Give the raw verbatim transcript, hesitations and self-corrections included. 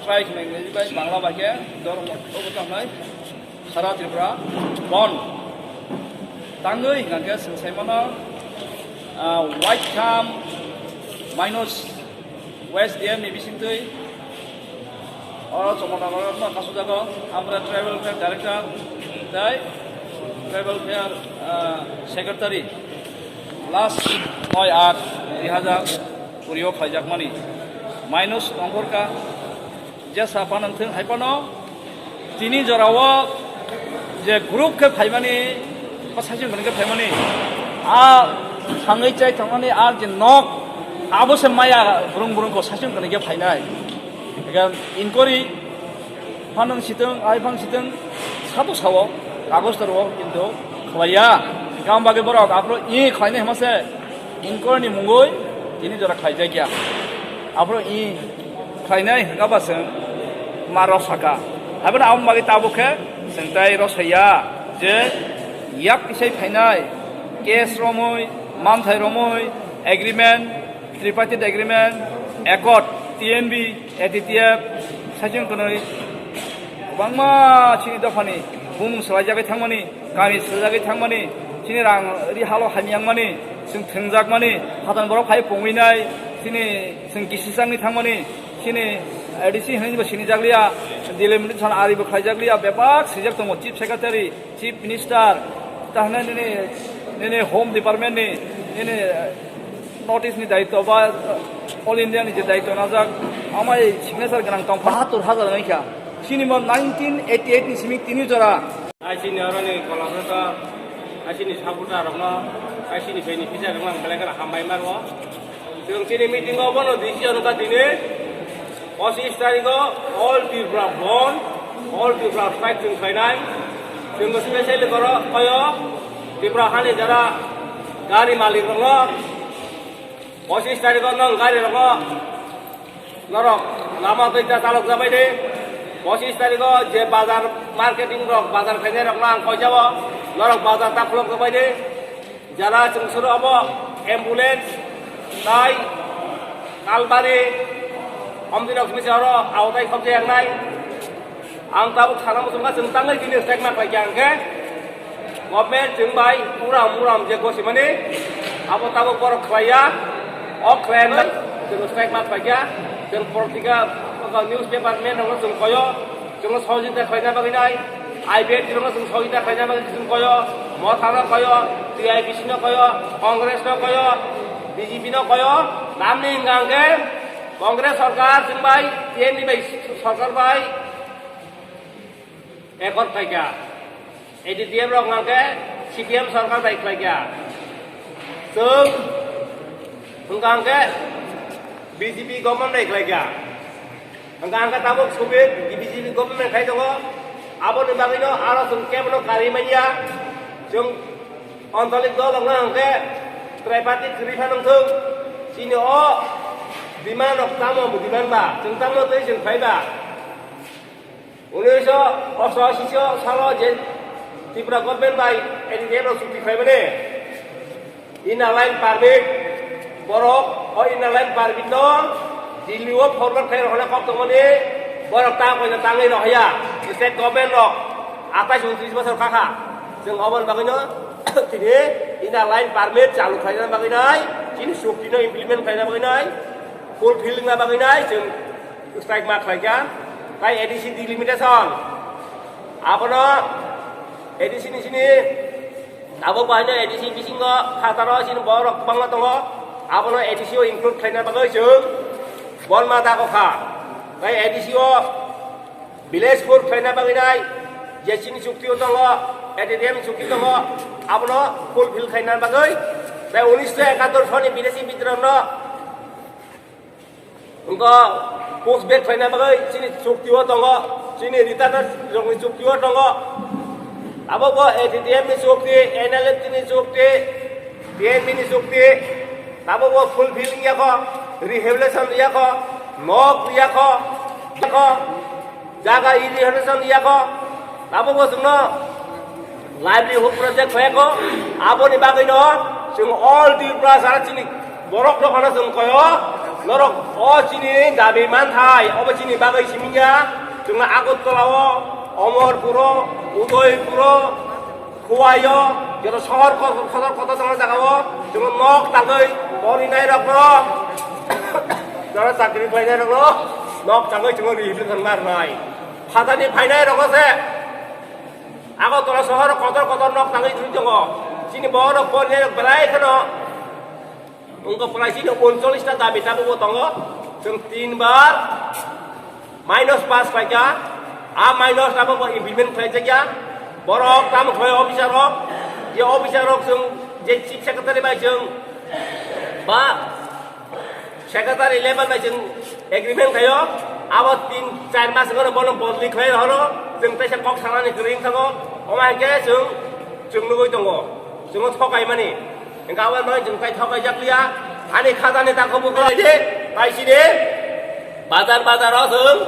Bai khna English bai Bangla bai khe dormo obo tang nai sara Tripura bon. Tangwi hingkha khe chwng sai mano, ah, waitham minus West D M ni bisingtwi oro Champaknagar no kasujago, amra Tribal Welfare Director tei Tribal Welfare, ah, Secretary last noi aat dui hazar kuri o khlaijakmani minus tongkhorkha. Jesa phano thung hai phano tini jora o je group khe phaimani, ba saichung khe phaimani, a thangwi chai thangmani a je nok, abo se maya brung brung ko saichung khe phainai. Ega inquiry phano sitwng, ai phano sitwng, sato sao, kagoj taro, kintu khlaiya. Gam bagwi borok aphuru i khlainai hwnma se inquiry ni mungwi tini jora khlaijakya. Aphuru i khlainai hwnkha ba chwng ma rw saka. Haibano aboni bagwi tabuk khe chwng tai rw saiya je yak kisai phainai case romwi, manthai romwi, agreement, tripartite agreement, accord, T N V, A T T F, saichung kwnwi kwbangma chini dophani bumung swlaijagwi thangmani, kami swlaijagwi thangmani, chini rang ri halo hamyangmani, chwng thwngjakmani, phaton borok phai pungwi nai, chini chwng kisi changni thangmani, chini A D C hwnwi bo sinijakliya, delimitation aribo khlaijakliya, bebak swijak tongo, Chief Secretary, Chief Minister, tahna nini, nini Home Department ni, nini, eh, North East ni daityo ba, eh, All India ni je daityo najak, amai signature gwnang tong bahatur hajar wngkha. Chini mo nineteen eighty eight ni simi tini jora. Aisini oro ni kolom rok, aisini supporter rok no, aisini beneficiary rok no ang belai kheno hambai ma rwo. Chwng chini meeting o bono decision wngkha tini, pochis tarikh o All Tripura Bandh, All Tripura Strike chwng khlainai. Chwng specially boro koyo Tripura hani jara gari malik rok no, pochis tarikh o nong gari rok no, norok lama twi ta chalok jabai di. Pochis tarikh o je bazar marketing rok, bazar khainai rok no ang koijao, norok bazar ta khulok jabai di. Jara chwng suru obo ambulance tai kalbari, omtwi rok simi se oro aotai khobjak nai. Ang tabuk sana muchungkha chwng tangwi tini strike ma khlai khe ang khe government chwng bai uram uram je gosimani abo tabuk borok khlaiya, o khlaiya chwng strike ma khlai kha, chwng portika newspaper men rok no chwng koyo, chwng sohojogita khlaina bagwi nai. I B F T rokno chwng sohita khlaina bagwi chwng koyo, Motha no koyo, T I B C no koyo, Congress no koyo, B J P no koyo, tamni hwnkha hwnkhe Congress sorkar chwng bai, T N V bai sorkar bai accord khlaikha, A D T M rok hwnkha hwnkhe C P M sorkar bai khlaikha, chwng hwnkha hwnkhe B J P government bai khlaikha. Hwnkha hwnkhe tabuk subit B J P government khai tongo. Aboni bagwino aro chwng kebono karwi manya. Chwng Anchalik dol rokno hwnkhe tripartite kwrwi phano wngthung. Chini o demand rok tamo demand ba, chwng tamo twi chwng phai ba. Unnish sho osto ashi salo je Tripura government bai A D T F rok chukti khlaimani. Inner line permit, borok o inner line permit no Delhi o forward khai rok hwnwi kok tongmani, borok ta koina tangwi rok haya, state government rok atais untris bosor kha kha, chwng oboni bagwino tini inner line permit chalu khlaina bagwi nai, chini chukti no implement khlaina bagwi nai, fulfill wngna bagwi nai chwng strike ma khlai kha, tai A D C delimitation, abono A D C ni sini Abo bahaino A D C bisingo khataro chini borok kwbangma tongo, abono A D C o include khlaina bagwi chwng bonma dago kha. Tai A D C o village four khlaina bagwi nai, je chini chukti o tongo, A D T M chukti tongo, abono fulfill khlaina bagwi, tai unisho ekatur soni bidesi bidroh no Wngkha, push back khlaina bagwi chini chukti o tongo, chini retired rokni chukti o tongo. Abo bo A T T F ni chukti, N L F T ni chukti, T N V ni chukti. Abo bo fulfill wngya kho, rehabilitation wngya kho, nok wngya kho, wngya kho, jaga rehabilitation wngya kho. Abo bo chwngno livelihood project khlai kho. Aboni bagwino chwng all Tripura sara chini borok no phano chwng koi o. Norok o chini dabi manthai, obo chini bagwi simi ya. Chwng Agartala o, Amarpur o, Udaipur o, Khowai o, joto sohor ko-, kotor kotor tongna jaga o, chwng nok tangwi porinai rok no, jora chakri khlainai rok no, nok tangwi chwng rehabilitation ma rwnai. Phatani phainai rok o se, Agartala sohor kotor kotor nok tangwi thwi tongo. Chini borok porinai rok belai kheno, wngkha phalai chini uncholish ta dabi tabukbo tongo. Chwng tin bar minus pass paikha. A minus abo bo implement khlaijakya. Borok tamo khlai officer rok, je officer rok chwng je chief secretary bai chwng ba secretary level bai chwng agreement khaio, abo tin char mas wngkha bono bodoli khlai rohoro, chwng teisa kok sanani kwrwi wngthango, omo hai khe chwng, chwng nugwi tongo, chwngno thokaimani. Hwnkhe abo no chwng tai thokaijak liya, ani khajani takhuk bo khlai di, tai sini bazar bazar o chwng